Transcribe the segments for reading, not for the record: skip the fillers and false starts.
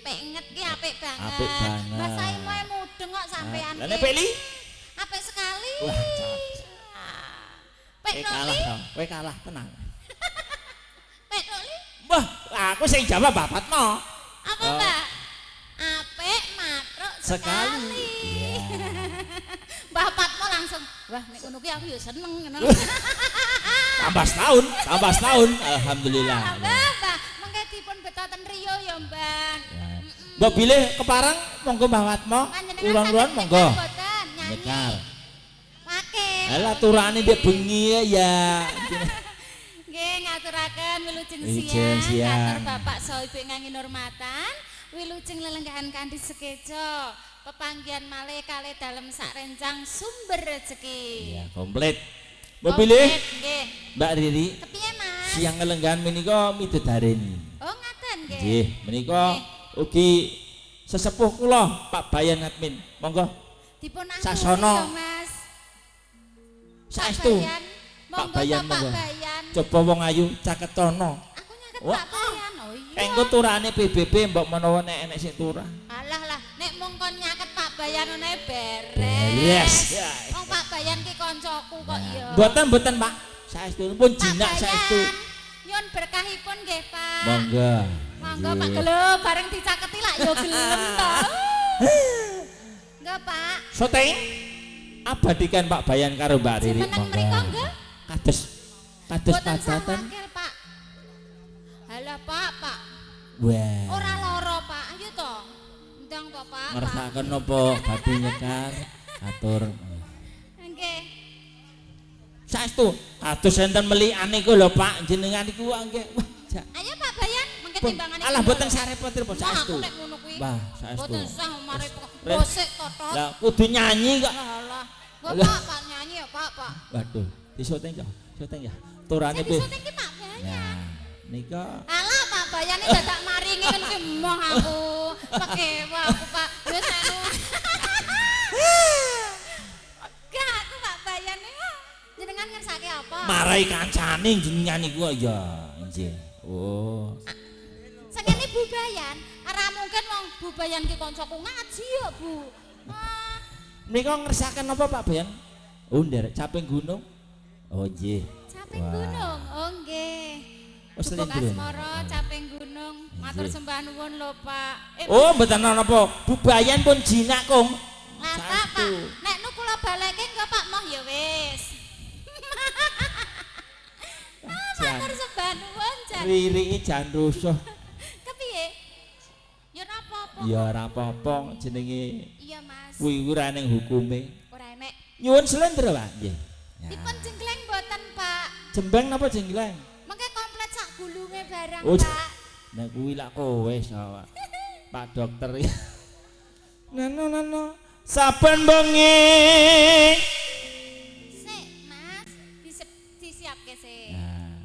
Penget ki apik banget. Apik banget. Mbah Saimo mudeng kok sampean. Lah nek Peli? Apik sekali. Wah, cocok. Pek Kalah to. Kowe kalah tenang. Pek Noli? Wah, aku sing jawab Mbah Patmo. Apa, Mbak? Apik matruk sekali. Iya. Mbah Patmo langsung, wah nek ngono ki aku ya seneng ngono. Tambah setahun, tambah setahun. Alhamdulillah. Mbah, Mbah, mengke dipun betoten riyo ya, Mbah. Mbok bilih kepareng monggo Mbah Patmo. Ulon-ulon monggo. Nyekar. Wakil. Lah turane ndek bengi ya. Nggih, ngaturaken wilujeng siang katur Bapak saha Ibu ingkang kinurmatan, wilujeng lelenggahan kanthi sekeca. Pepanggihan malih kalih dalem sak rencang sumber rejeki. Iya, komplit. Mbok bilih nggih. Mbak Riri. Kepiye, Mas? Siang lelenggahan menika midodareni. Oh, ngaten nggih. Nggih, menika ugi sesepuh kula Pak Bayan Admin. Monggo. Dipun Sasono. Mas. Saestu. Pak Bayan monggo. Coba wong ayu caketono. Aku nyaket Pak Bayan. Oh iya. Engko turane PBB mbok menawa nek enek sing turah. Alah lah, nek mung kon nyaket Pak Bayan ngene beres. Beres. Wong Pak Bayan ki koncoku kok ya. Mboten-mboten Pak. Saestu pun jinak saestu. Nyun berkahipun nggih, Pak. Monggo. Monggo Pak Gelo bareng dicaketi lak ya gelem to. Nggih, Pak. Syuting abadikan Pak Bayan karo Mbak Riri. Jumeneng mriko nggih. Kados kados padatan. Pak. Halah Pak, Pak. Wah. Ora lara, Pak. Ayo to. Ndang to, Pak. Ngersakaken napa badhe nyekar atur. Nggih. Saestu kados enten melikane iku lho Pak, jenengan iku nggih. Wah, ayo Pak Bayan, mengke timbangane. Alah mboten sarepot-repot saestu. Aku nek ngono kuwi. Wah, saestu. Mboten sah mare bosek totot. Lah kudu nyanyi kok. Alah. Kok Pak, Pak nyanyi ya, Pak, Pak. Waduh, disyuting ya. Syuting ya. Turane piye? Disyuting ki Pak Bayan. Nah, nika. Alah Pak Bayane dadak maringi kan ki emoh aku. Pekewa aku Pak. Wis anu. Gak aku Pak Bayan niku. Jenengan ngersake apa? Marai kancane jenengan niku ya, nggih. Oh. Sengene Bu Bayan, ora mungkin wong Bu Bayan ki kancaku ngaji ya, Bu. Ah. Nika ngersaken napa Pak Bayan? Oh, nderek caping gunung. Oh, nggih. Caping gunung. Oh, nggih. Oh, Gubuk Asmara, caping gunung. Matur sembah nuwun lho, Pak. Oh, mboten napa. Bu Bayan pun jinak, Kong. Lah, Pak, Pak. Nek nu kula baleke engko Pak moh ya wis. Matur sembah nuwun, Jan. Ririki jan rusuh. Kepiye? Ya ora apa-apa. Ya ora apa-apa jenenge. Iya, Mas. Kuwi ora ning hukume. Ora enek. Nyuwun slendro, Pak. Nggih. Dipun jenggleng mboten, Pak? Jembeng napa jenggleng? Mengke komplet sak gulunge barang, oh, Pak. Nah kuwi lak kowe Pak. Pak dokter. Nano nano saben bengi. Sik, Mas, disiapke sik. Nah.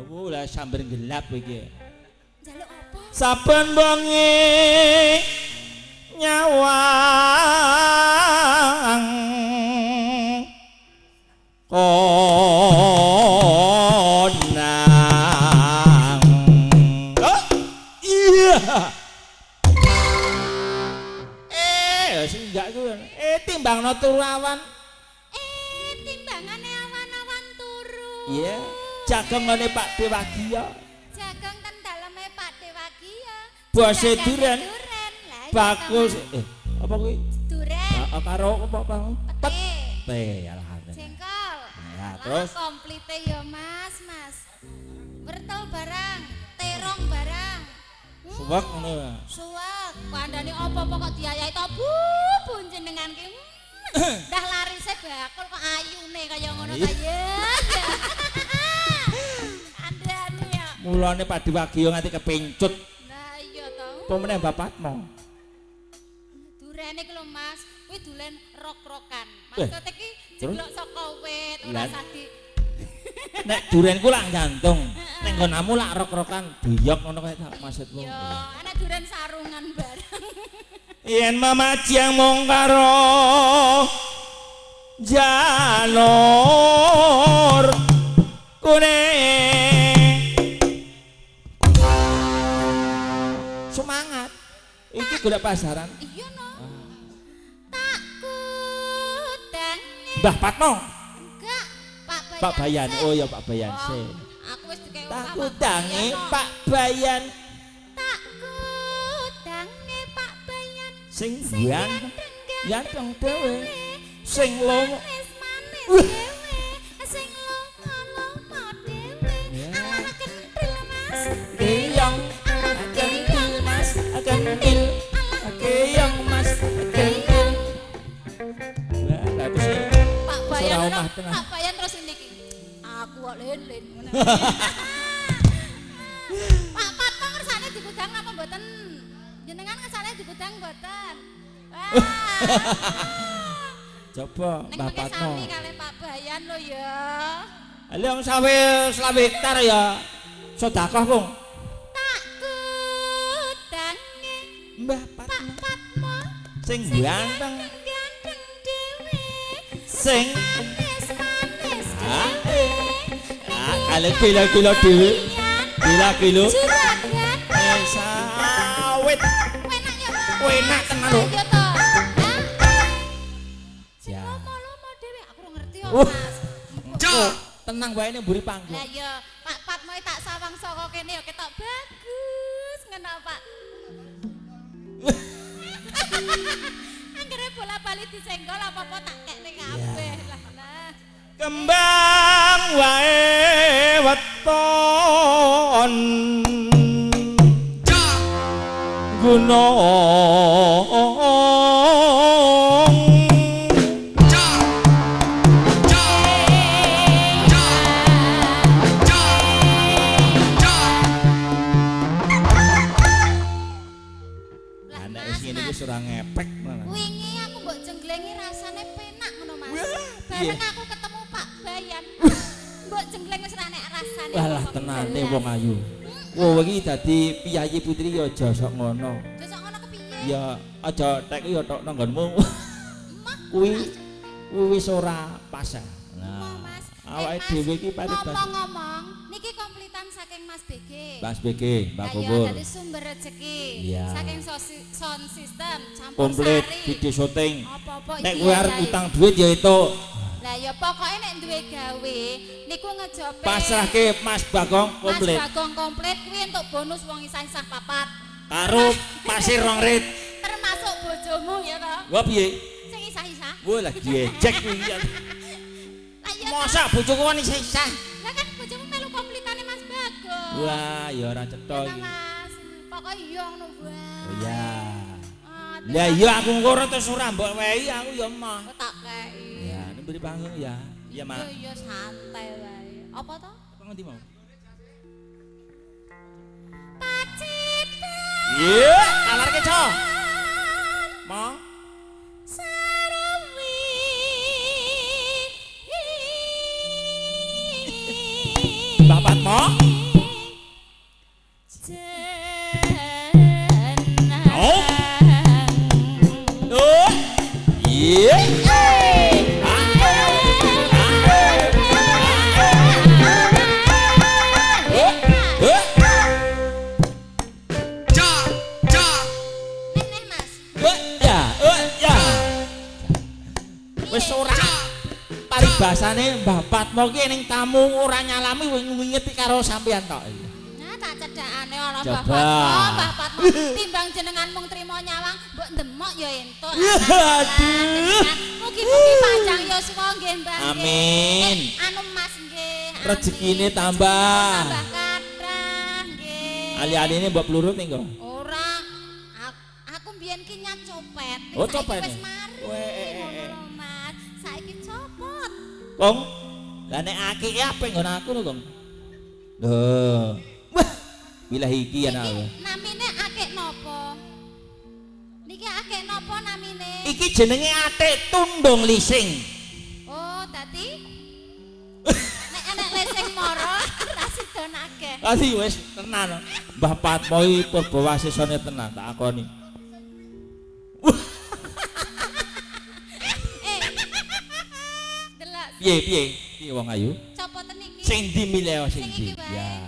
Oh, lah sambar gelap iki. Njaluk apa? Saben bengi nyawang konang. Oh, iya. Sing enggak kuwi. Timbangno turu awan. Timbangane awan-awan turu. Iya. Jagong ngene Pak Dewagiya. Jagong ten daleme Pak Dewagiya. Bose duren. Bagus. Apa kuwi? Duren. Karo apa apa? Pete. Pete, alhamdulillah. Jengkol. Ya, terus komplite ya, Mas, Mas. Wortel barang, terong barang. Suwek ngono. Suwek. Kandhane apa-apa kok diayahi to, Bu, Bu jenengan ki. Dah larise bakul kok ayune kaya ngono ta ya. Kandhane ya. Mulane Pak Dewagiya nganti kepencut. Lah iya to. Apa meneh Mbah Patmo? Durene ki lho Mas, kuwi dulen rok-rokan. Maksude ki jeglok saka wit ora usah di Nek durenku lak gantung, nek nggonamu lak rok-rokan duyok ngono kae tak maksudmu. Iya, ana duren sarungan bareng. Yen mamajiang mung karo janur kuning. Semangat. Iki golek pasaran. Iya no. Tak kudange Mbah Patmo. Enggak, Pak Bayan. Pak Bayan. Oh ya Pak Bayan sih. Aku wis dikek Tak kudange Pak Bayan. Tak kudange Pak Bayan. Sing ganteng ganteng dhewe. Sing lomo manis dhewe. Sing lomo-lomo dhewe. Alah kentil Mas. Keyong kentil Mas, kentil. Keyong Mas, kentil. Lah, lah terus Pak Bayan, Pak Bayan terus niki. Aku kok lin-lin ngono. Pak Patmo ngersane dikudang apa mboten? Jenengan ngersane dikudang mboten? Wah. Coba Mbah Patmo. Sami kalih Pak Bayan lho ya. Lha wong sawe selawe hektar ya. Sedekah, Bung. Tak kudange Mbah Patmo. Pak Patmo sing ganteng ganteng dhewe. Sing manis-manis dhewe. Ah, ale kilo-kilo dhewe. Kilo-kilo. Juragan. Sawit. Enak ya, Mas. Enak tenan lho. Iya to. Sing lomo-lomo dhewe aku ora ngerti kok, Mas. Cok, tenang wae ning mburi panggung. Lah iya, Pak Patmo tak sawang saka kene ya ketok bagus ngono, Pak. Anggere bola-bali disenggol apa-apa tak kekne kabeh lah. Lah. Kembang wae weton. Gunung. Anak wis ngene iki ora ngepek malah. Wingi aku mbok jenglengi rasane penak ngono Mas. Bareng aku ketemu Pak Bayan. Mbok jengleng wis ora nek rasane. Walah tenane wong ayu. Kowe iki dadi piyayi putri ya aja sok ngono. Aja sok ngono kepiye? Ya aja tek ya tok nang nggonmu. Kuwi wis ora pas. Nah, Mas. Awake dhewe iki paribas. Ngomong-ngomong, niki komplitan saking Mas BG. Mas BG, Mbak Kubur. Dari sumber rezeki. Saking sound system campur komplit sari. Video syuting. Apa-apa nek kowe arep utang duit ya itu. Lah ya pokoke nek duwe gawe niku ngejope pasrahke Mas Bagong komplit. Mas Bagong komplit kuwi entuk bonus wong isah-isah papat. Karo pasir rong rit. Termasuk bojomu ya to. Wah piye? Sing isah-isah. Wah lah diejek kuwi. Masa bojoku kan isah-isah? Lah kan bojomu melu komplitane Mas Bagong. Wah, ya ora cetha iki. Mas, pokoke iya ngono wae. Oh iya. Lah iya aku engko ora terus ora mbok wehi aku ya emoh. Tak kei. Ya, beri panggung ya. Iya, Mak. Iya, santai wae. Apa to? Apa ngendi mau? Pacitan. Iya, alarke, Co. Mo. Sarawi. Mbah Patmo. Oh. Oh. Iya. Wis ora paribasane Mbah Patmo ki ning tamu ora nyalami wingeti karo sampean tok. Nah tak cedhakane ora Mbah Patmo, Mbah Patmo timbang jenengan mung trimo nyawang mbok ndemok ya entuk. Aduh. Mugi-mugi panjang yuswa nggih Mbah. Amin. Anu Mas nggih. Rezekine tambah. Tambah kathah nggih. Ali-aline mbok plurut ning kok. Ora. Aku mbiyen ki nyat copet. Oh copet. Wis mari. Mas, saiki copot. Kong, lah nek akike apik nggon aku lho, Kong. Lho. Wah, wilah iki ana. Namine akik napa? Niki akik napa namine? Iki jenenge atik tundung lising. Oh, dadi nek enek lising mara ra sida nagih. Dadi wis tenan. Mbah Patmo iki purbawasisane tenan tak akoni. Piye piye piye wong ayu? Copoten iki. Sing ndi milih sing ndi? Ya.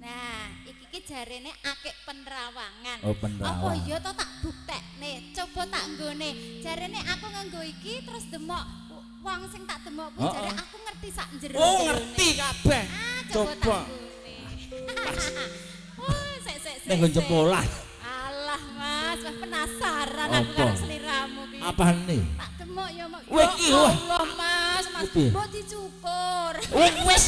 Nah, iki ki jarene akeh penerawangan. Oh, penerawangan. Apa iya to tak buktekne, coba tak nggone. Jarene aku nganggo iki terus demok wong sing tak demok kuwi jare aku ngerti sak jero. Oh, ngerti kabeh. Ah, coba tak nggone. Oh, sik. Ning nggon jempolan. Alah, Mas, wah penasaran aku karo sliramu ki. Apane? Tak demok ya, Mak. Wih, iki wah. Allah, Mas, Mas, mbok dicukur. Wis.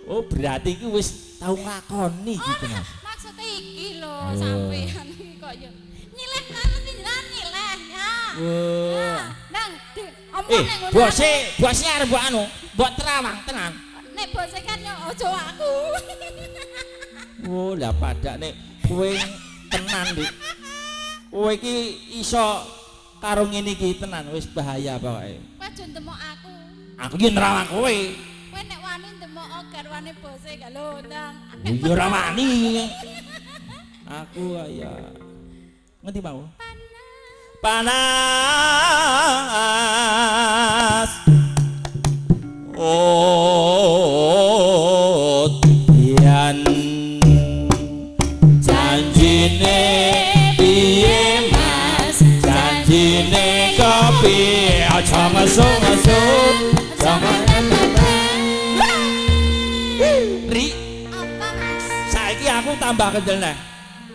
Oh, berarti iki wis tau nglakoni gitu, Mas. Maksudnya iki lho, sampean iki kok ya nyileh kan mesti jenengan nyileh ya. Wah. Nang omong nek ngono. Bose arep mbok anu, mbok terawang tenan. Nek bose kan ya aja aku. Oh, lah padakne kowe tenan, Dik. Kowe iki iso karo ngene iki tenan wis bahaya pokoke. Kowe aja ndemok aku. Aku iki nerawang kowe. Kowe nek wani ndemok garwane bose gak lho, Ndang. Ya ora wani. Aku ya. Ngendi mau? Panas. Oh, Dian. Janjine piye Mas? Janjine kopi aja ngesu-ngesu. Ri, apa Mas? Saiki aku tambah kendel neh.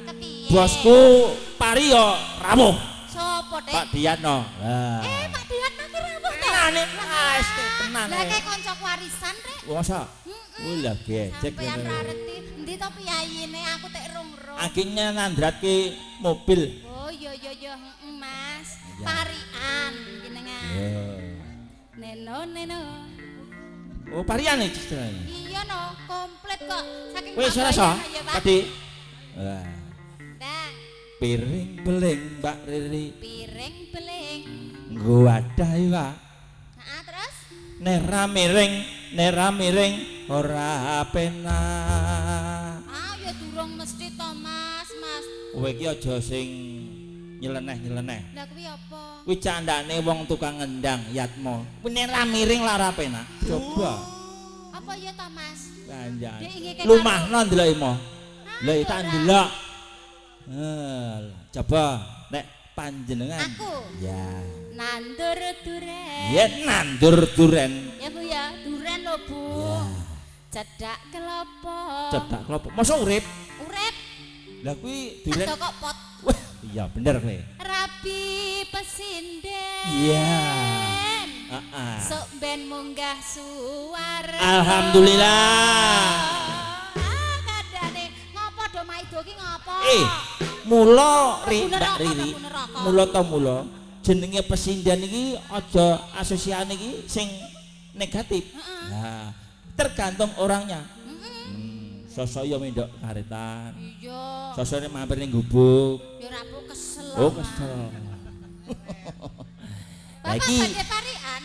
Kepiye? Bosku pari yo rawuh. Sopo, Dek? Pak Diatno. Lah. Pak Diatno ki rawuh to? Tenane, Mas, tenan. Lah kae kanca warisan, Rek. Masa? Heeh. Lah gecek. Sampeyan ra reti. Endi to piyayine aku tek rung-rung. Akhirnya nandratke mobil. Oh iya iya iya, heeh Mas. Parian jenengan. Neno neno. Oh, parian iki istilahnya. Iya no, komplit kok. Saking wis ora iso. Tadi. Wah. Ndang. Piring beling Mbak Riri. Piring beling. Nggo wadah iwak. Heeh, terus? Nera miring ora penak. Ah, ya durung mesti to, Mas, Mas. Kowe iki aja sing nyeleneh-nyeleneh. Lah kuwi apa? Kuwi candane wong tukang ngendang Yatmo. Kuwi nera miring lah ora penak. Coba. Apa ya to, Mas? Kanjane. Lumahno ndeloki mo. Lha tak ndelok. Coba nek panjenengan. Aku. Ya. Nandur duren. Ya nandur duren. Ya Bu ya, duren lho Bu. Ya. Cedak kelopo. Cedak kelopo. Masa urip? Urip. Lah kuwi duren. Kok pot. Iya bener kowe. Rabi pesinden. Iya. Heeh. Sok ben munggah suwarga. Alhamdulillah. Ah kadane ngopo do maido ki ngopo? Mula Mbak Riri, mula to mula jenenge pesinden iki aja asosiane iki sing negatif. Nah, tergantung orangnya. Sosok yo mendok karetan. Iya. Sosokne mampir ning gubuk. Ya ora apa kesel. Oh, kesel. Bapak badhe parian.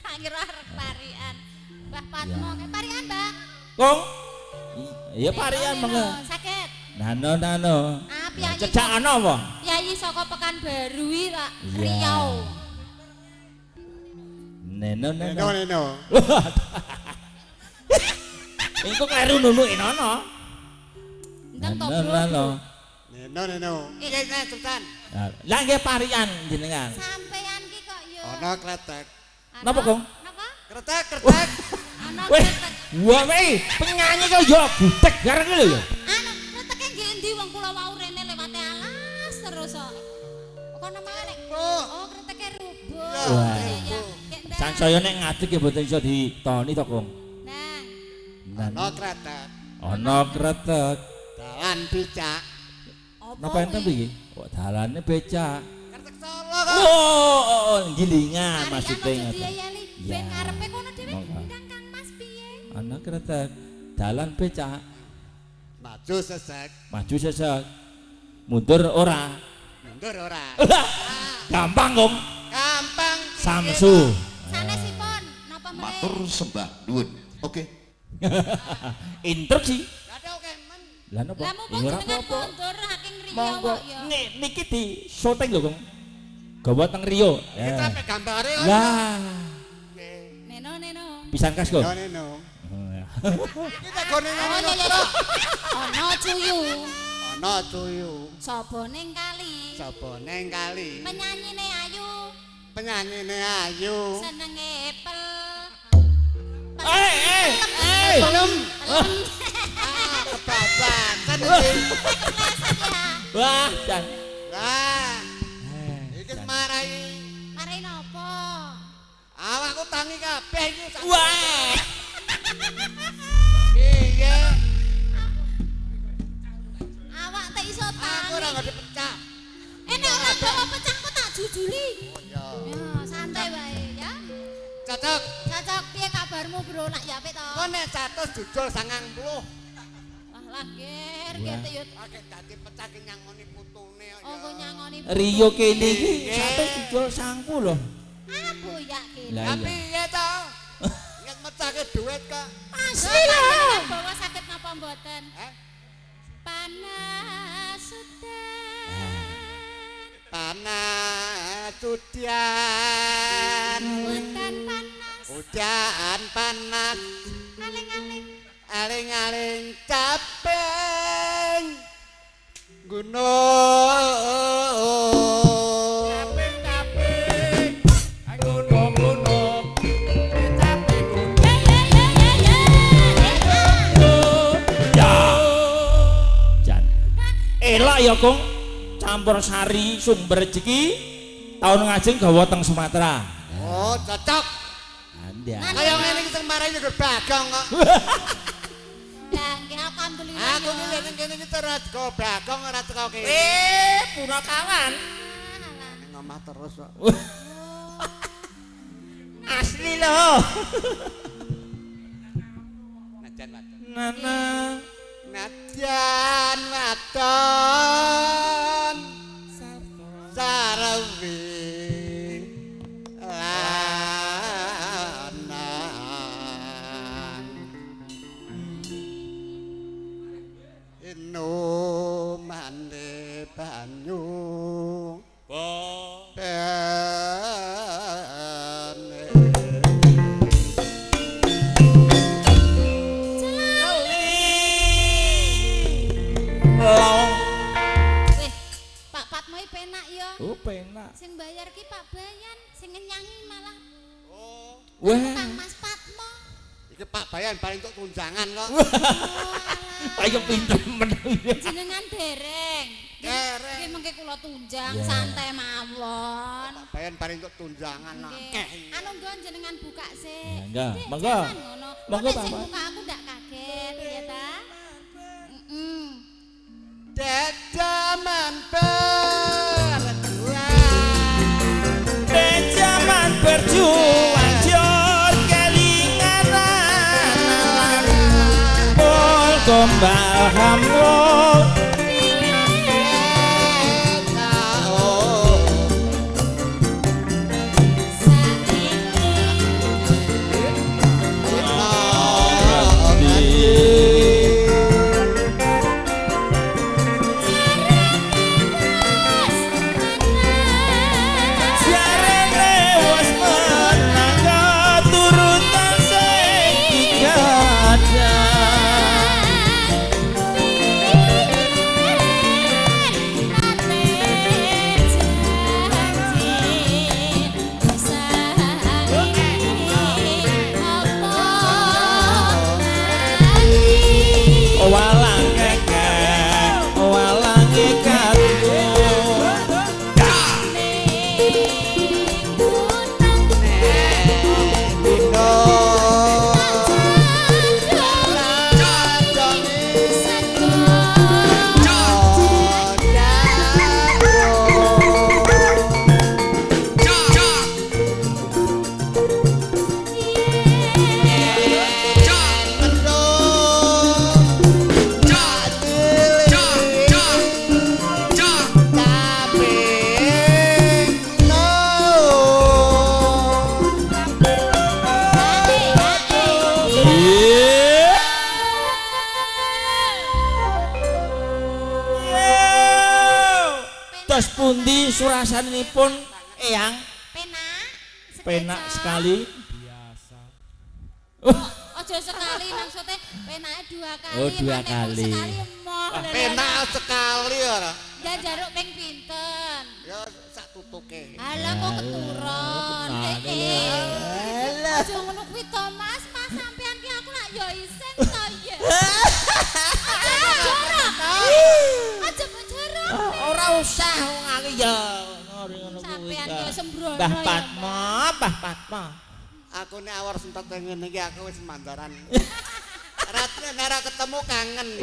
Tak kira arep parian. Mbah Patmo, parian, Mbah. Kong. Iya parian monggo. Sakit. Nano nano. Ah, piyayi. Cecak ana apa? Piyayi saka Pekanbaru iki, Pak. Riau. Neno neno. Neno neno. Engko kleru nunuke nono. Ndang to, Bro. Neno neno. Iya, iya, cepetan. Lah nggih parian jenengan. Sampean ki kok ya. Ana kretek. Napa, Kong? Napa? Kretek, kretek. Ana kretek. Wah, weh, penyanyi kok ya budek bareng lho ya. Anu, kreteke nggih endi wong kula wau rene lewate alas terus kok. Kono mangan nek. Oh, kreteke rubuh. Iya, iya. Sansaya nek ngadeg ya mboten iso ditoni to, Kong. Nah. Ana kretek. Ana kretek. Dalan becak. Napa enten iki? Kok dalane becak. Kretek Solo kok. Oh, gilingan maksude ngoten. Ben ngarepe kono dhewe ndang Kang Mas piye? Ana kretek, dalan becak. Maju sesek. Maju sesek. Mundur ora. Mundur ora. Gampang, Kong. Gampang. Samsu. Sanesipun napa meneh? Matur sembah nuwun. Oke. Instruksi. Lah napa? Lah mumpung jenengan kondur saking Riau kok ya. Niki di syuting lho, Kong. Gawa teng Rio. Iki sampe gambare kok. Lah. Neno neno. Pisan kas, Kong. Neno neno. Iki tegone Oh, nang iya, iya. Ana cuyu. Ana cuyu. Sapa ning kali? Sapa ning kali? Penyanyine ayu, Penyanyine ayu. senenge pel. Eh, eh, eh. Belum. Ah, kebablasan iki. Kepleset ya. Wah, jan. Lah, iki marai Mari napa? awakku tangi kabeh iki. Wah. Piye? Awak tak iso Aku ora tangi. ngerti pecah. Eh nek ora gawa pecah kok tak jujuli. Oh iya. Ya, santai wae ya. Cocok. Cocok piye kabarmu, Bro? Nak ya apik to? Kok nek 100 jujul 90. Wah, lah ger, ger yo. Akeh dadi pecah ki nyangoni putune kok Oh, ya. nyangoni. Rio kene iki Nggih. 100 jujul sangku lho. Ah, boyak kene. Lah Lah iya. piye to? Nek mecahke duit kok. Asli lho. Bawa sakit napa mboten? Eh? Panas udan. Panas udan. Udan panas. Udan panas. Aling-aling. Aling-aling capeng gunung. Caping-caping. Gunung-gunung. Caping gunung. Ya ya ya ya ya. Ya. Jan. Elok ya, Kung. Campur sari sumber rejeki taun ngajeng gawa teng Sumatera. Oh, cocok. Anda. Kaya ngene iki sing marai yo Bagong kok. Lah, nggih alhamdulillah. Aku ki nek kene iki ora teko Bagong ora teko kene. Eh, punakawan. Ning omah terus kok. Asli loh. Najan wadon. Nana. Najan wadon sarwi lanang inumane banyu bene. Long. Weh, Pak Patmo iki penak ya. Oh, penak. Sing bayar ki Pak Bayan, sing ngenyangi malah Oh, Wah. Kang Mas Patmo. iki Pak Bayan paling entuk tunjangan kok. Oh, alah. Ayo pinter men. Jenengan dereng. Dereng. Nggih mengke kula tunjang Ya. santai mawon. Pak Bayan paling entuk tunjangan Nggih. akeh. Anu nggon jenengan buka sik. Ya, enggak. Dik, Monggo. jangan ngono. Monggo, Nek sing Pak. buka aku ndak kaget ya ta. Heeh. Dejaman berjuang. Jaman berjuang jor kelingan alam pol gombal hamro Jarene wis menang keturutan sing digadang. Walang kekek, walang kekatku. Terus pundi surasanipun Eyang? Penak, Penak sekali. Oh, Aja sekali maksudnya penake 2 kali. Oh, 2 kali. Sekali emoh. Penak sekali ora. Njaluk ping pinten? Ya sak tutuke. Alah kok keturun. Alah. Aja ngono kuwi to Mas, Mas sampean ki aku lak ya isin to ya. Aja jorok. Aja jorok. Ora usah wong aku ya ngono kuwi. Sampean ya sembrono. Mbah Patma, Mbah Patma. Aku nek awor sentot ngene iki aku wis mandaran. Ora ketemu kangen.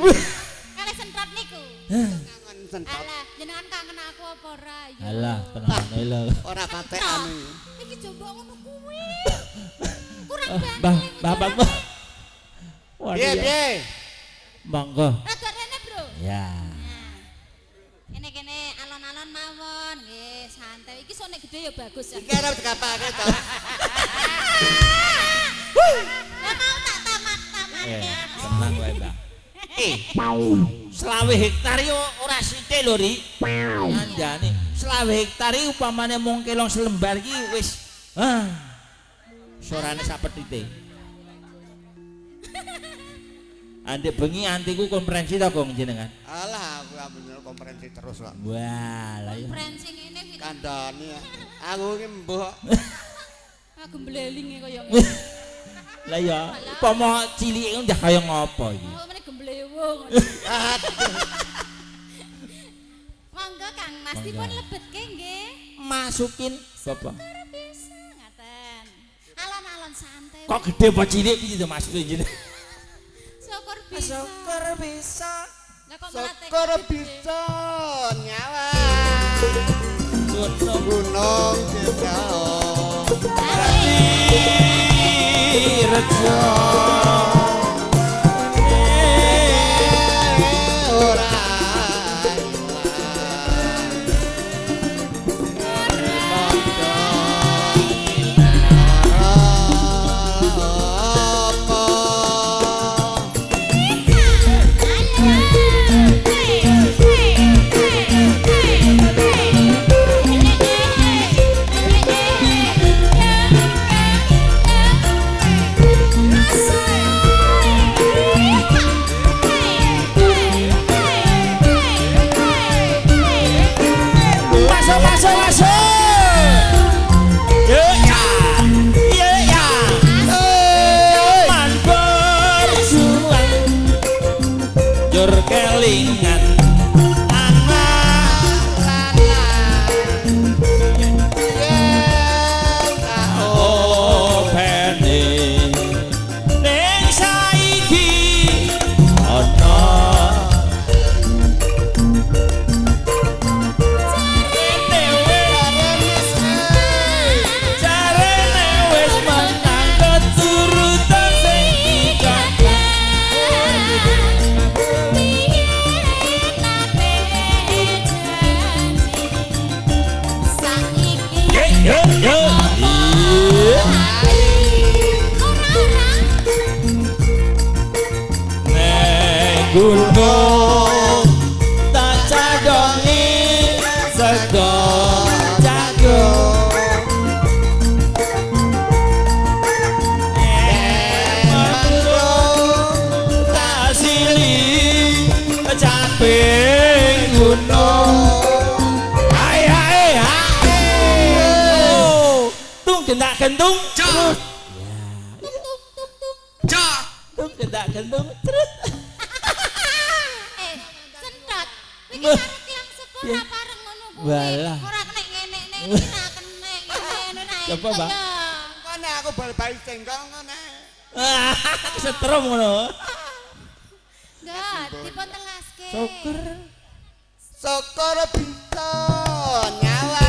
Kalih sentot niku. Kangen sentot. Alah, jenengan kangen aku apa ora? Ya. Alah, tenane lho. Ora patekane. Iki coba ngono kuwi. Kurang banget. Mbah, Mbah Patma. Piye, piye? Monggo. Rada rene, Bro. Ya. Kene kene alon-alon mawon, nggih, santai. Iki sone gede ya bagus ya. Iki arep dikapake to. Lah mau tak tamat-tamatke. Tenang wae, Mbak. 20 hektar yo ora sithik lho, Ri. Kandhane 20 hektar iki upamane mung kelong selembar iki wis ah. Sorane sak petite. Andek bengi antiku konferensi ta kok jenengan? Alah, aku bener konferensi terus kok. Wah, lah ya. Konferensi ngene iki. Kandhane aku iki mbok. Aku mblelinge kaya ngene. Lah ya, upama cilike ndah kaya ngopo iki? Oh, meneh gemblewung. Monggo Kang Mas dipun lebetke nggih. Masukin bapak. Syukur bisa ngaten. Alon-alon santai. Kok gede apa cilik piye to maksudnya jenengan? Syukur bisa. Syukur bisa. Syukur bisa nyawa. Gunung Gunung jauh. Rejo. Ora Masuk, masuk. Ya ya. Ya ya. Man berjuang. Jur kelingan anak opene. Ning saiki ana gunung tak cadongi sego jagung tak sili caping gunung. Hai hai hai. Tung gendak gentung terus. Tung gendak gentung terus. Iki karo tiyang sepuh ora pareng ngono kuwi. Ora kena ngene-ngene iki ora kena ngene ora. Coba, Mbak. Engko nek aku bal-bal tenggong ngono. Kesetrum ngono. Enggak, dipun telaske. Syukur. Syukur bisa nyawa.